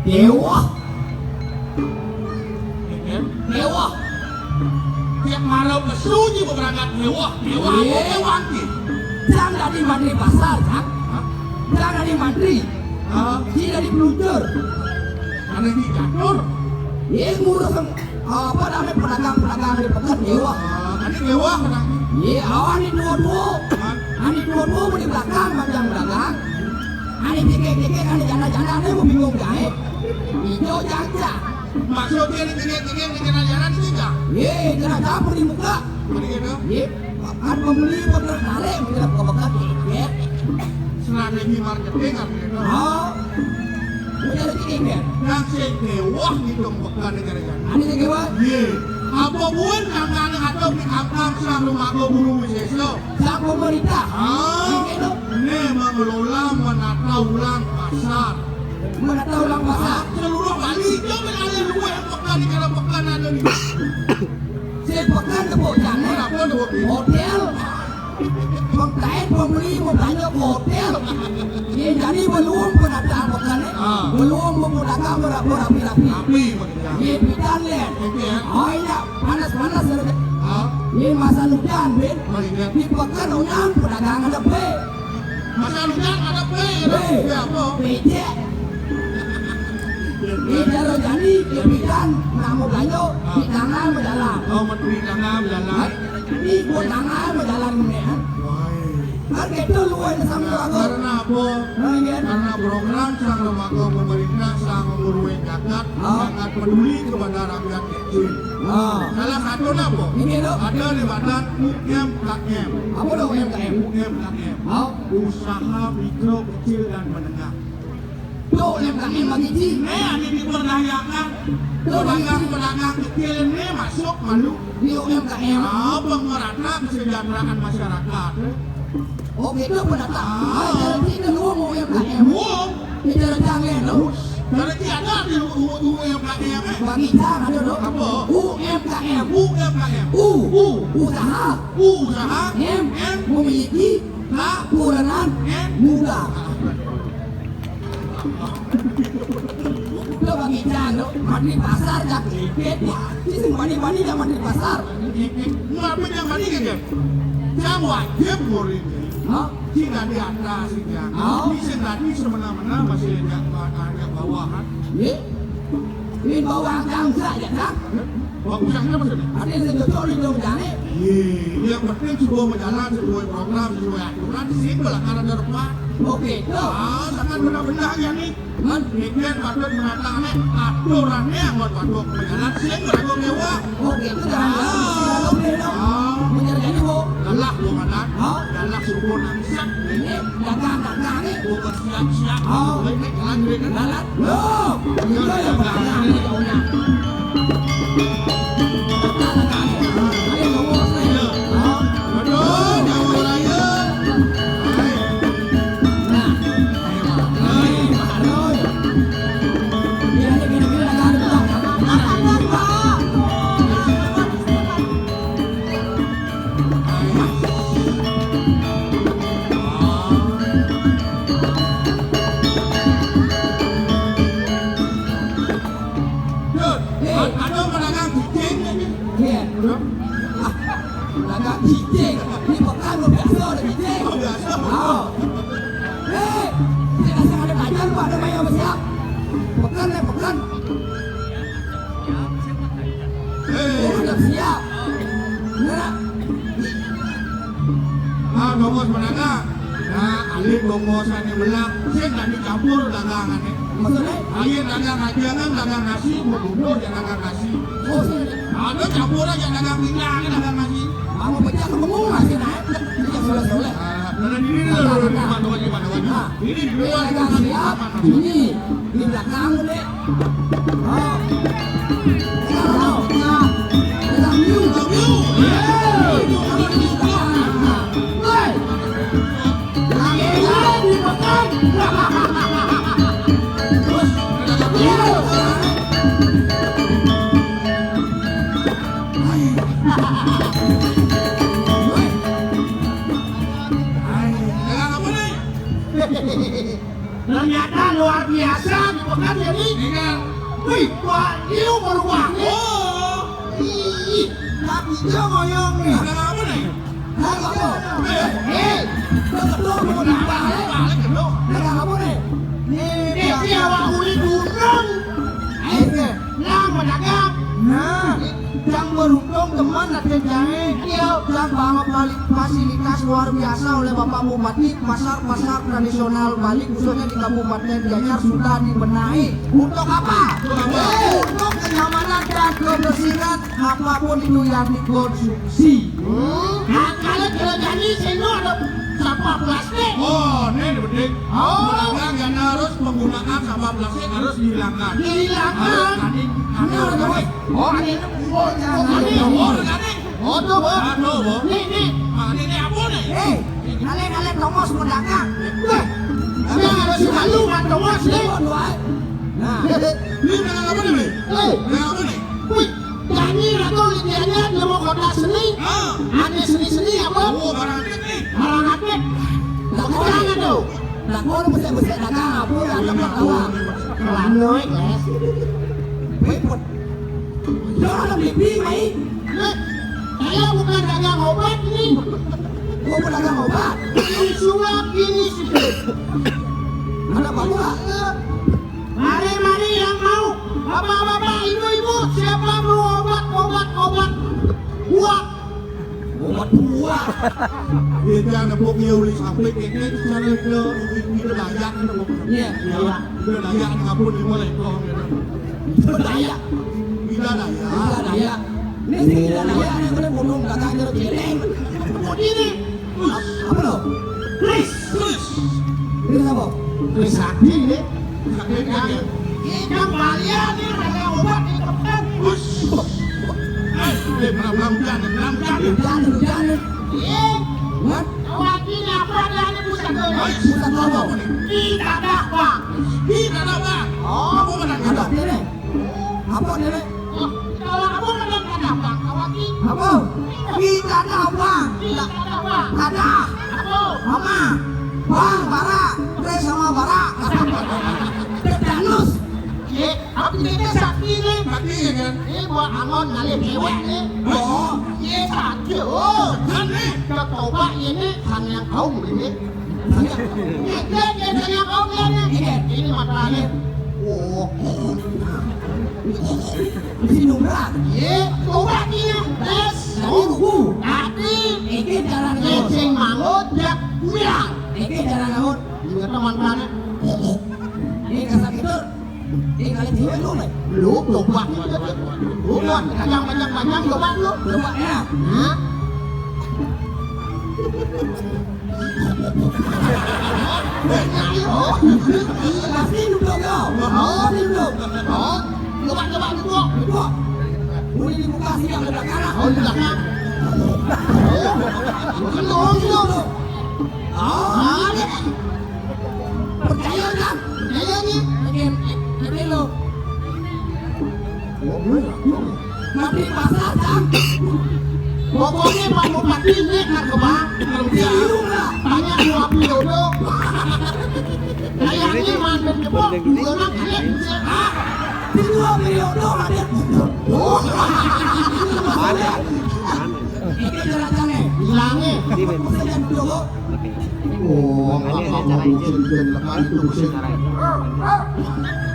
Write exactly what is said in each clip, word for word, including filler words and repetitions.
Ewah. Ewah. Tiap malam pesu ji beberangkat ewah. Ewah apa ewah ki? Jang dadi mantri pasar, Jang. Hah? Jang dadi mantri. Hah? Ji dadi peluncur. Ada di catur. Ye ngurus apa namanya pedagang-pedagang di peken ewah. Ah, ada ewah kan? Ye, awan di dua-dua. Hah? Ane dua-dua mau di belakang macam dagang. Ane titik-titik, ane janda-janda, ane mau bingung gae. Ijo jangca. Maksudnya ane titik-titik, ane janda-janda, ane tiga. Ye, kena campur di muka. Ane gitu. Ye, kan pembeli bener tarik, bener buka-buka tiket. Strategi marketing apa gitu? Oh. Bener titik ya? Yang sing ewah gitu, bukan negara janda. Ane sing ewah? Ye. Apa buin tanggal ada di angkang sang rumah guru wiseso? Sang pemerintah. Ah, ini mengelola menata ulang pasar. Menata ulang pasar. Seluruh Bali, coba ada luwih pekan di kala pekan ada di. Sing pekan tepuk tangan. Apa tu? Hotel. Pengkait pembeli mau belanja ke hotel. Ye, jadi belum penataan pekan ni. Ah. Belum mau dagang berapi-rapi. Rapi, maksudnya. Ye, pidan len. Okey, ya. Oh, iya. Panas-panas ya. Hah? Ye, masa hujan, Bin. Oh, iya. Di pekan ujan, pedagang ada pe. Masa hujan ada pe. Pe. Pe apa? Becek. Ye, kalau jadi, ye, pidan, nak mau belanja, di tangan berjalan. Oh, menteri tangan berjalan. Ni buat tangan berjalan ni, ha? Wah. Kan kita luar sama aku. Karena apa? Ha, ya. Karena program sang lembaga pemerintah sang memburuin zakat, ha, sangat peduli kepada rakyat kecil. Ha. Salah satu apa? Ini tu. Ada di badan U M K M. Apa tu U M K M? U M K M. Ha? Usaha mikro kecil dan menengah. Tok lem kaem bagi ji. Eh, ane diberdayakan. Pedagang-pedagang kecil ni masuk malu. Di U M K M. Ah, pemerata kesejahteraan masyarakat. Oh, gitu pemerata. Ah. Ah, jadi kita luang U M K M. Luang. Kita rencang len tu. Jadi ada di U-, U-, U M K M, eh. Bagi jang ada tu. Apa? U M K M. U M K M. U. U. Usaha. U usaha. M. M. Memiliki. Ka. Kurenan. M. Muda. Lo bagi jang lo, mantri pasar jak lipit. Sing bani-bani jak mantri pasar. Ngapa jak bani kan? Jak wajib murid. Hah? Sing dadi atas sing jang. Oh. Sing dadi semena-mena masih jak ba-, jak bawahan. Ye? Ni bawah jang sah je, Jang. Bagus jang apa maksudnya? Ada yang cocok di dong jang ni. Ye, yang penting cuba berjalan sesuai program, sesuai aturan, simpel lah kalau ada rupa. Okey, tu. Ah, sangat benar-benar yang ni. Kan? Ini patut menatang ni, aturan ni yang buat patut berjalan, sing berlaku mewah. Okey, tu jangan. Ah. Jangan. Ah. Menjadi-jadi, Bu. Lelah, Bu Madan. Ha? Lelah suku nangsak. Ini dagang-dagang ni. Bukan siap-siap. Oh. Ini jalan duit ni. Jalan. Loh, itu yang berdagang ni jauhnya. Dagang-dagang ni. Ada yang bawa saya. Ya. Ha? Betul, jauh raya. Hai. Nah. Hai, Pak Roy. Dia ni kena-kena dagang ni, Pak. Dagang, Pak. Dut, eh, ada pedagang cicing ni. Iya. Hah? Ah, pedagang cicing. Ni pekan lu biasa ada cicing. Oh, biasa. Oh. Eh, saya rasa ada belajar, Pak, ada bayar siap. Pekan, eh, pekan. Eh. Oh, siap-siap. Nah. Ah, dongos pedagang. Nah, alit dongos ane belah, sing tak dicampur dagangan ni. Maksudnya? Aye dagang aja kan, dagang nasi, mau duduk ya dagang nasi. Oh, sini. Ada campur aja dagang pindang, dagang nasi. Kamu pecah ke bengong nasi naik. Ini sudah soleh. Ah, dagang ini dulu, dulu, dulu, dulu, dulu, dulu. Ah. Ini dulu, dagang siap. Ini di belakang deh. Ternyata luar biasa di Kan jadi, wih, wah, dia berubah nih. Oh. Ih, tapi dia ngoyong nih. Ada apa nih? Ada apa? Eh, eh, betul, betul, balik, balik, betul. Ada apa nih? Nih, dia, dia awak uli gunung. Eh, nah, mendagang. Nah. Yang beruntung teman ada jahe, iya, yang bawa balik fasilitas luar biasa oleh Bapak Bupati, pasar-pasar tradisional Bali khususnya di Kabupaten Gianyar sudah dibenahi. Untuk apa? Untuk apa? Untuk kenyamanan dan kebersihan apapun itu yang dikonsumsi. Hmm? Nah, kalau tidak jadi, saya ada sampah plastik. Oh, ini penting. Oh. Yang harus penggunaan sampah plastik harus dihilangkan. Dihilangkan. Harus, harus, harus. Oh, ini, oh, jangan. Oh, ini, oh, ini. Oh, tuh, Bos. Aduh, Bos. Nih, nih. Ah, ini, ini apa nih? Eh, kalian, kalian tongos mau dagang. Weh, ada si malu kan tongos nih. Nah. Ini dagang apa nih? Eh. Dagang apa nih? Wih, jadi atau lidianya nemu kota seni. Ah. Ada seni-seni apa? Oh, barang aktif nih. Barang aktif. Nah, jangan tuh. Nah, gua lu besar-besar dagang apa? Ada apa? Kelanoy, Les. Wih, put. Jangan lebih mai. Nih, saya bukan dagang obat nih. Gua bukan dagang obat. Ini suap, ini suap. Ada apa gua? Mari, mari yang mau. Bapak-bapak, ibu-ibu, siapa mau obat, obat, obat? Buat. Obat buah. Iya, jangan nepuk ya, uli sampai kayaknya itu cara ke, itu daya, gitu. Iya, iya. Itu daya, ngapun di mulai, kok, gitu. Itu daya. Tidak daya. Tidak daya. Ini sih tidak daya, ini boleh ngomong kakak jeruk jeleng. Begini. Apa lo? Chris. Chris. Ini apa? Chris Sakti ini. Sakti ini. Ini kan kalian nih, ada obat di tempat. Bus. Eh, eh, belang-belang hujan, belang-belang. Hujan, hujan. Iya. What? Awak ini apa ada ini pusat lo? Pusat lo apa? Kita dah, Bang. Kita dah, Bang. Oh, apa benar? Ada ini. Apa ini? Kalau kamu menang kata Bang Kawati. Apa? Kita ada apa? Kita ada apa? Ada. Apa? Mama. Bang, bara. Terus sama bara. Tetanus. Ye, tapi kita sakti nih. Sakti ya kan? Ini buat angon ngalih cewek nih. Oh. Ye, sakti. Oh. Kan nih. Kecoba ini sang yang kau ini. Ini, ini, ini, ini, ini, ini masalahnya. Oh. Mesti nubrak. Ye, coba dia. Tes. Tapi buku. Tapi. Ini jalan laut. Cacing mangut, jak, bilang. Ini jalan laut. Ini teman-teman. Ini kasar gitu. Tinggal di lu, nih. Lu coba. Lu buat panjang-panjang-panjang, coba lu. Coba ya. Hah? Pasti lu belum, ya? Oh, ini belum. Oh, coba, coba, lu buat. Lu buat. Udah dibuka sih, yang udah kalah. Oh, udah kalah. Oh, lu belum, lu. Oh, ada. Percaya kan? Percaya nih. Oke, oke lo. Tapi pasar kan? Pokoknya Pak Bupati ini kan ke Bang. Bingung lah. Tanya dua periode. Kayaknya mantan jebol. Dua orang kalian bisa. Ah, di dua periode ada. Oh. Mana? Mana? Ini jalan-jalan. Hilangnya. Ini, Ben. Maksudnya dulu. Oh, ini apa acara mau itu. Bukan lepas itu, bukan. Acara itu.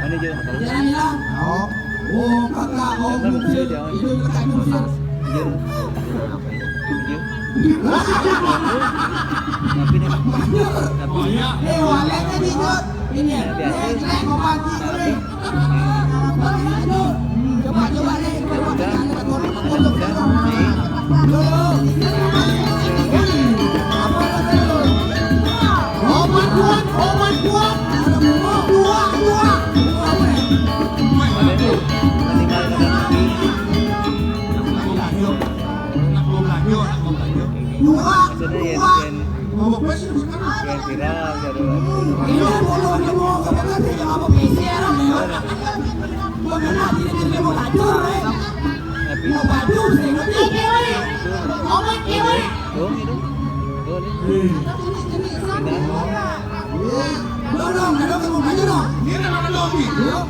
Mana, Jo? Jalan hilang. Oh. Oh, kakak, oh, Bukan, mungkin. Bukan, Itu dekat mungkin. Jujur. Jujur. Tapi ini. Tapi ini. Eh, walenya jujur. Ini ya. Biasa. Eh, eh, mau mati, eh. Coba, coba, nih. Coba, obat kuat, obat kuat. Dua, dua. Dua, dua. Maksudnya ya, yang viral, viral. Tapi oh, gitu. Dorong, dorong, dorong, ayo dong. Ini ada lagi. Yuk.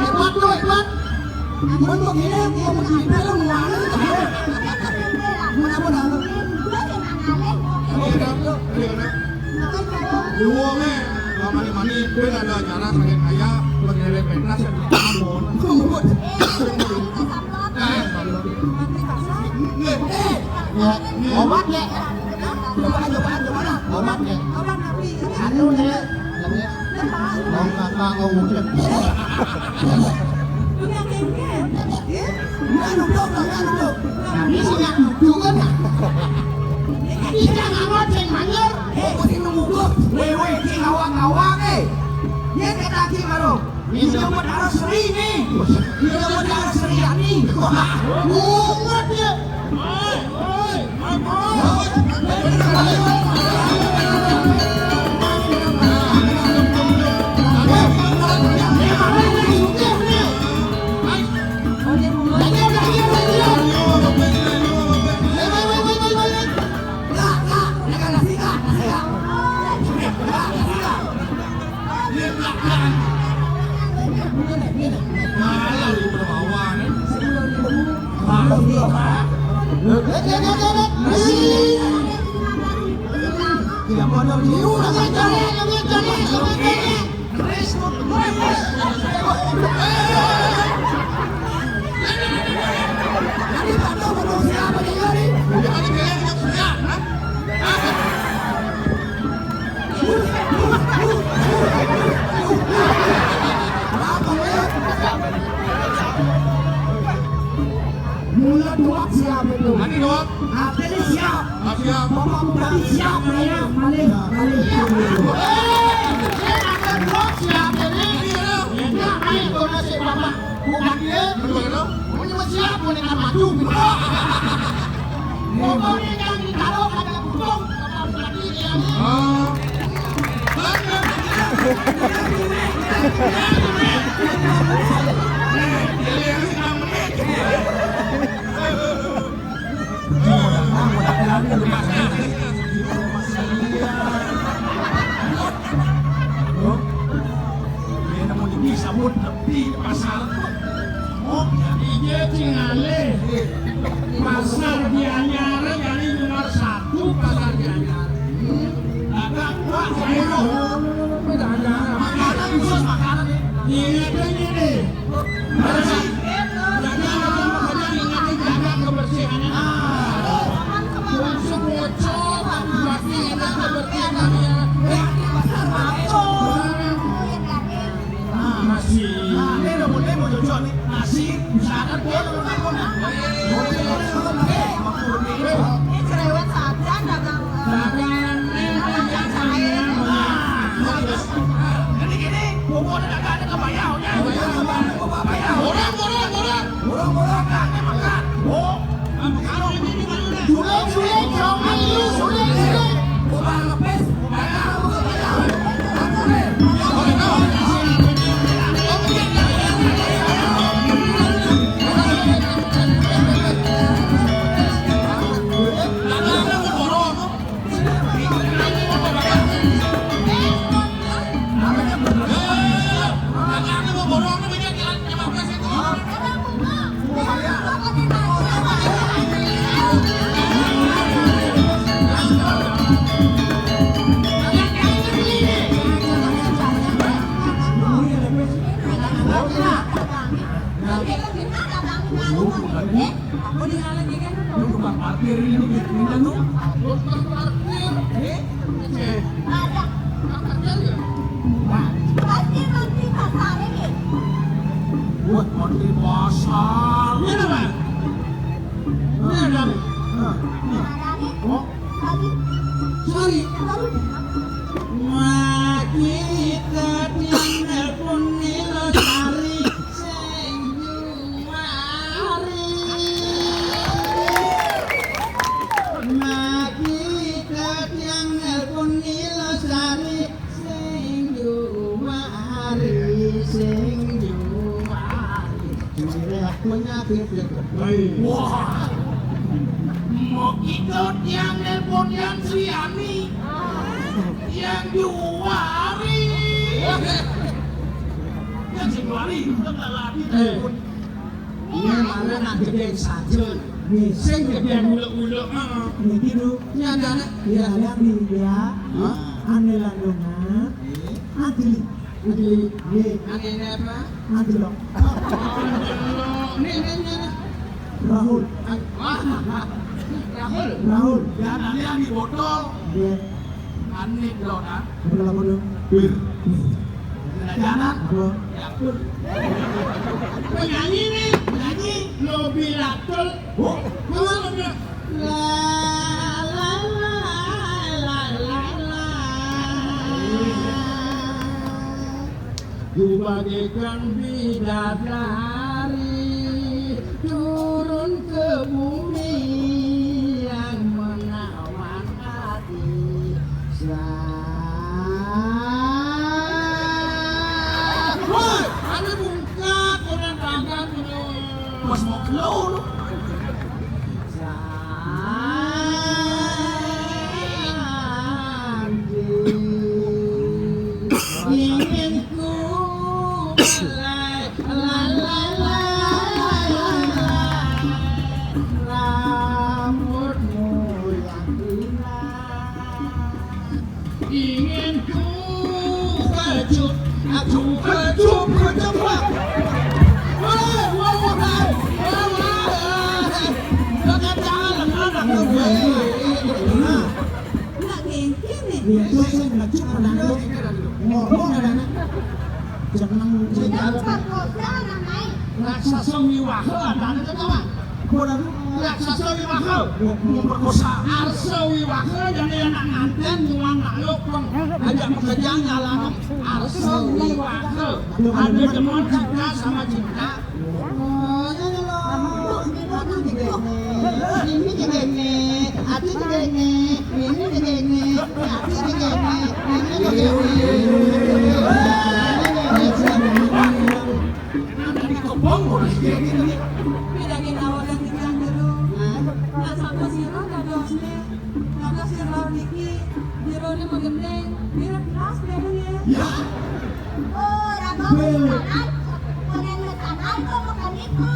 Hebat tuh, hebat. Mun begini, mau begini, lu mau anu, mana, mana? Ini ada, ini ada. Dua nih, mani-mani, gue ada acara pengen kaya, pengen pentas yang dibangun. Obat ya. Coba, coba, coba. Obat ya. Anu nih. Mau ngapa, mau ngucap. Nggak duduk, nggak duduk. Nah, ini sih nggak duduk kan ya. Kita nggak ngoceng, manggil. Eh, kok sih nunggu gua? Wewe, ki awak-awak, eh. Dia kata ki baru. Ini udah buat arah seri nih. Ini udah buat arah seri ya nih. Wah, bungut ya. Mula doak siap itu. Nanti doak. Artinya siap. Ah, siap. Bapak Bupati siap, ya. Malih, malih. Eh, dia akan doak siap ini. Iya. Dia main donasi Bapak Bupati. Betul, betul. Ini mah siap, mau nekan maju. Pokoknya yang ditaruh ada untung. Bapak Bupati, ya. Ah. Dia nemu di bisa mut nepi di pasar. Oh, iya, cing ale. Pasar Gianyar, kali nomor satu pasar Gianyar. Dagang, Pak, ayo. Makanan khusus, makanan nih. Ingat aja nih. Dagang, dagang, dagang, ingat aja, jaga kebersihan. Ah. Konsumsi bocor, pasti ingat kebersihan ya. Eh, di pasar bocor. Ah, masih. Nah, ini udah mulai mau cocok nih. Masih, misalkan gua udah ngaku nih. Boleh, boleh, boleh. Eh, waktu ini. Ini cerewet saja dagang, eh, dagangan ini dagang cair. Nah, bagus. Nah, ini gini, gua udah kagak ada kebayaunya. Orang, orang, orang. Orang, orang, makan, makan. Oh. Sulit, sulit, jauh, sulit, sulit. Aku di halan ya kan? Lu tukang parkir ini, lu gitu, lu. Lu tukang parkir. Eh? Eh. Wah. Pasti parkir pasar ini. Buat parkir pasar. Ini apa? Ini ada. Nah, ini. Oh. Sari. Sari. Wah, kita tinggal pun Nilo Sari. Sing juari. Mati ketiang nelpon Nilo Sari. Sing juari, sing juari. Sudah penyakit. Wah. Kok itu tiang nelpon Yang Sriani, Yang Juwari. Yang Sriani, bukan lagi. Eh. Ini mana nak gedeng saja. Nih, sing gedeng ulek-ulek, ah. Ini gitu. Ini ada anak. Iya, lihat nih, ya. Hah? Ane landungan. Eh. Adli. Adli. Nih. Ane apa? Adli. Adli. Nih, nih, nih, nih. Rahul. An-, wah. Rahul. Rahul. Ya, ane yang di botol. Iya. Ane dong, ah. Berapa dong? Bir. Jalan. Apa? Ya, bir. Penyanyi nih, penyanyi. Lo bilang. Oh, la, la, la, la, la, la. Ku bagaikan bidadari turun ke bumi yang menawan hati. Sa-, woi, anu bungkat, orang dagang, bos mau keluar. Ingin ku belai, la, la, la, la, la, rambutmu yang indah. Ingin ku kecup, aku kecup, kecup, wah. Wah, wah, wah, wah, wah, wah. Dekat tangan, anak gue. Nah. Nggak mungkin nih. Iya, terus saya ngecup, anak gue. Ngomong, anak. Jangan. Jangan perkosa anak lain. Raksasa wiwaha, anak itu apa? Raksasa wiwaha. Memperkosa. Arsa wiwaha, jadi anak nganten, nyuang makhluk, peng-, ajak pekerjaan, nyalangan. Arsa wiwaha. Ada demen cinta sama cinta. Oh, ini loh. Ini juga nih. Ini juga nih. Aku juga nih. Ini juga nih. Aku juga nih. Ini juga nih. Kenapa dikepung orang kayak gini? Bilangin awal dan tiga dulu. Nah, sama sira dadosne. Dados sira niki, jerone magending, mirip kelas bedane. Ya. Oh, raga. Weh. Kenal, konen kenal kok makan itu.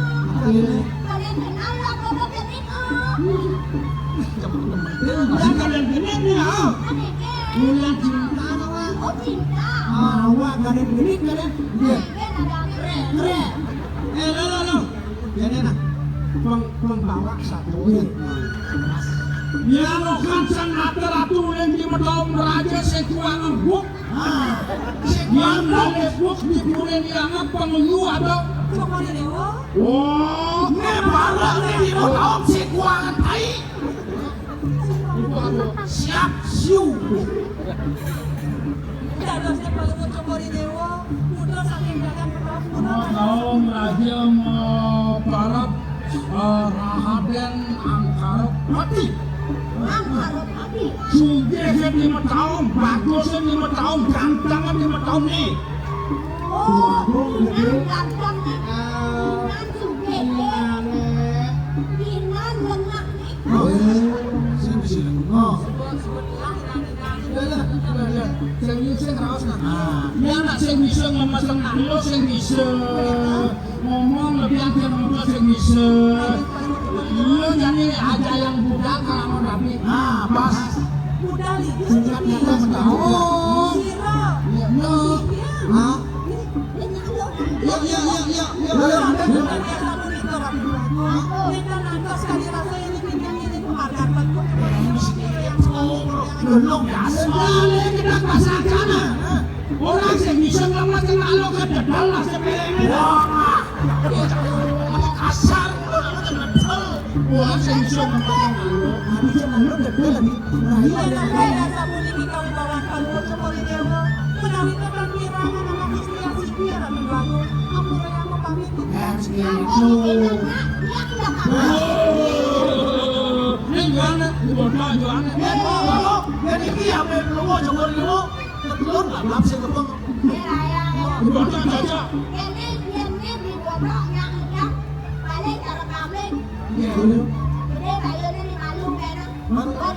Iya. Konen kenal lah kok makan itu. Jangan kalian gini nih, ah. Aneh, eh. Bulan cinta, Wak. Oh, cinta. Awak kalian gini, kalian. Iya. Aneh, ada aneh. Keren. Eh, lo, lo, lo. Jane nah, peng-, pembawa satu. Ya, lo kan sang ate ratu ning di medom raja sing kuwang embuk. Ah, sing kuwang embuk. Yang embuk di pure yang apa ngeyu ada. Pokoknya dewa. Oh, ne barang ning di medom sing kuwang tai. Siap, siu. Dadosnya Palungguh Cokor I Dewa, putra saking Dagang Pertapura. Kaum raja maparab, eh, Rahaden Angkarapati. Angkarapati. Sugih lima taun, bagus lima taun, ganteng lima taun nih. Oh, Minang ganteng nih. Ah. Minang sugih. Minang, eh. Minang lenggah nih. Oh, iya. Sing bisa lenggah. Sing bisa raos, nah. Ah. Ya, nak sing bisa ngomong tentang lo, sing bisa ngomong lebih aja ngomong sing bisa. Lo jadi aja yang budak kalau mau rapi. Ah, pas. Budal itu singkat kata tahu. Sira. Ya, lo. Iya. Hah? Ini, ini lo. Ya, ya, ya, ya, ya. Lo, lo, lo. Kita nangkos kali rasa ini pinggang ini kemakan. Lo, lo, ya, sekali kita pasang sana. Orang sing bisa ngelamatkan makhluk ke depan lah sepele. Wah, kasar. Wah, sing bisa ngelamatkan makhluk. Habis makhluk ke depan. Nah, iya, iya, iya. Rasa puniki kawibawan Palungguh Cokor I Dewa. Menawi keton kirang anak istri asiki anak baru. Ampun, aku pamit. Eh, sing itu. Oh, ini gimana? Ini bocah gimana? Ya, ini apa? Pelungguh Cokor I Dewa. Ketelun lah, bab sing kepeng. Iya, iya, iya. Dibotok aja. Kene, kene dibotok yang ikan, paling cara kambing. Iya. Jadi, kayaknya di malu, Mantap.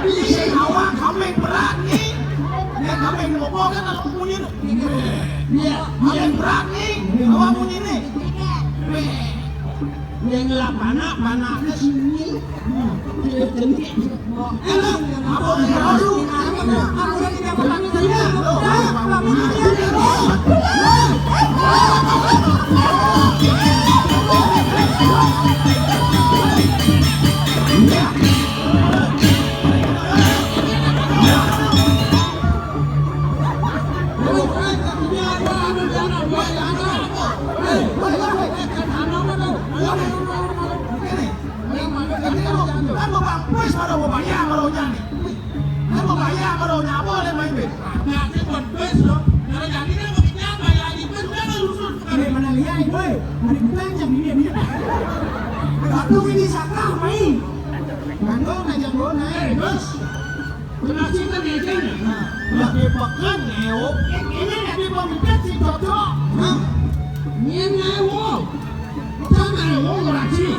Ih, sing awak kambing berani. Ya, kambing nopo kan ada bunyi. Iya, kambing berani. Awak bunyi nih. Yang ngelap anak, anaknya sunyi. Enak, apa yang harus? Aku udah tidak berani saya. Kan mau bang, wis pada mau bayar kalau nyani. Kan mau bayar kalau nyapa oleh main bet. Nanti buat bes loh. Kalau jadi kan mau kita bayar di bes, jangan lusun. Ini mana lihat, boy? Ada bukan jam ini, ini. Satu ini sakah, main. Mandong aja, boy, naik. Bos. Berhasil kan ya, Jen? Nah, lagi pekan, Neo. Ini lagi pemimpin si Jojo. Hah? Ini Neo. Jangan Neo, berhasil.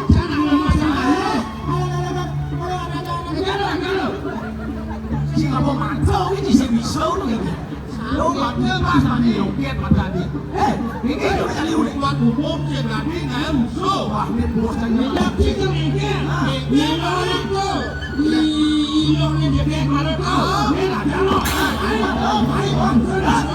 Jangan Neo, jangan Neo. Kalau, kalau, kalau, kalau, kalau. Si apa mantau ini, si bisa, lu ini. Lu mati pas mati roket mata dia. Eh, ini udah jadi udah. Kuat umum, si berarti nggak musuh. Wah, ini bos dan nyetak sih ke meja. Dia mau itu. Ih, lo ini dia kayak mana tuh? Ini ada lo. Ayo, ayo, ayo.